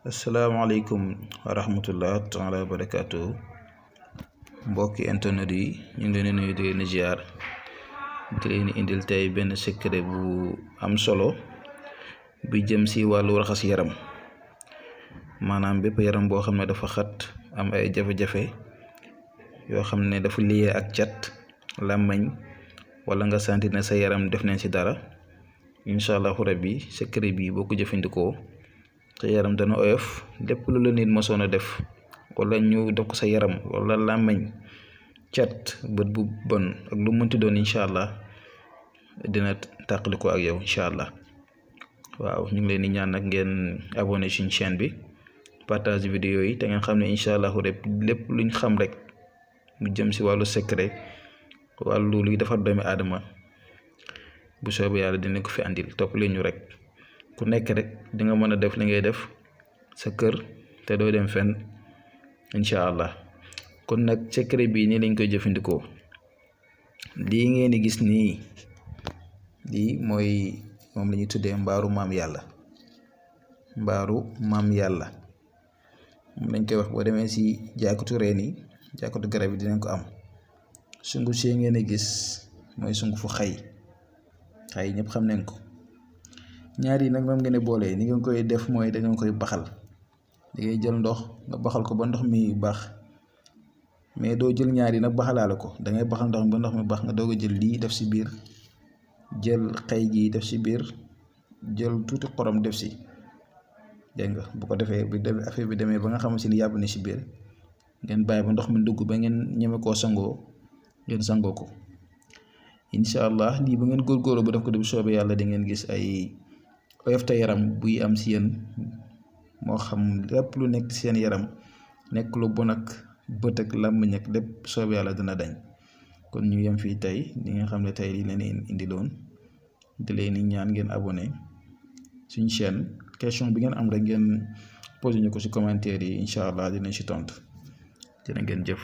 asalaamaaleykum wa rahmatullah taala wa barakaatu mbokki internet yi ñu ngi leen di nuyu di leen ziar di leen indil tey benn secret bu am solo bi jëm si wàllu raxas yaram maanaam bépp yaram boo xam ne dafa xat am ay jafe-jafe yoo xam ne dafa lié ak cat làmmañ wala nga sentir ne sa yaram def nañ si dara incha allahu rabbi secret bi boo ko jëfandikoo sa yaram dana oyof lépp lu la nit mosoon a def wala ñu def ko sa yaram wala làmmañ cat bët bu bon ak lu mënti doon incha allah dina tàqali ko ak yow incha allah. waaw ñu ngi leen di ñaan nag ngeen abonné suñu chaîne bi partage vidéo yi te ngeen xam ne incha allahu lépp luñ xam rek mu jëm si wàllu secret wàllu luy defar doomi aadama bu soobee yàlla dina ko fi andil topp leen ñu rek. ku nekk rek di nga mën a def li ngay def sa kër te doo dem fenn incha allah. kon nag secret bii nii lañ koy jëfandikoo lii ngeen di gis nii lii mooy moom la ñuy tuddee mbaaru maam yàlla moom lañ koy wax boo demee si jàkkatu reen yi jàkkatu garab yi dinañ ko am. sunguf si ngeen di gis mooy sungufu xay ñëpp xam nañ ko. ñaar yi nag moom ngeen di boole ni ngeen koy def mooy da ngeen koy baxal da ngay jël ndox nga baxal ko ba ndox mi baax mais doo jël ñaar yi nag baxalaale ko da ngay baxal ndox mi ba ndox mi baax nga doog a jël lii def si biir jël xay gi def si biir jël tuuti xorom def si dégg nga bu ko defee bi affaire bi demee ba nga xam si ni yàbb ne si biir ngeen bàyyi ba ndox mi dugg ba ngeen ñeme koo sangoo ngeen sangoo ko incha allah lii ba ngeen góorgóorlu ba def ko bu soobee yàlla da ngeen gis ay oyofte yaram buy am si yéen moo xam lépp lu nekk seen yaram nekk lu bon ak bët ak làmmiñ ak lépp soobee yàlla dina dañ. kon ñu yem fii tey li nga xam ne tey li leen indiloon di leen ñaan ngeen abonné suñu chaîne question bi ngeen am rek ngeen posé ñu ko si commentaire yi incha allah dinañ si tontu jërë ngeen jëf.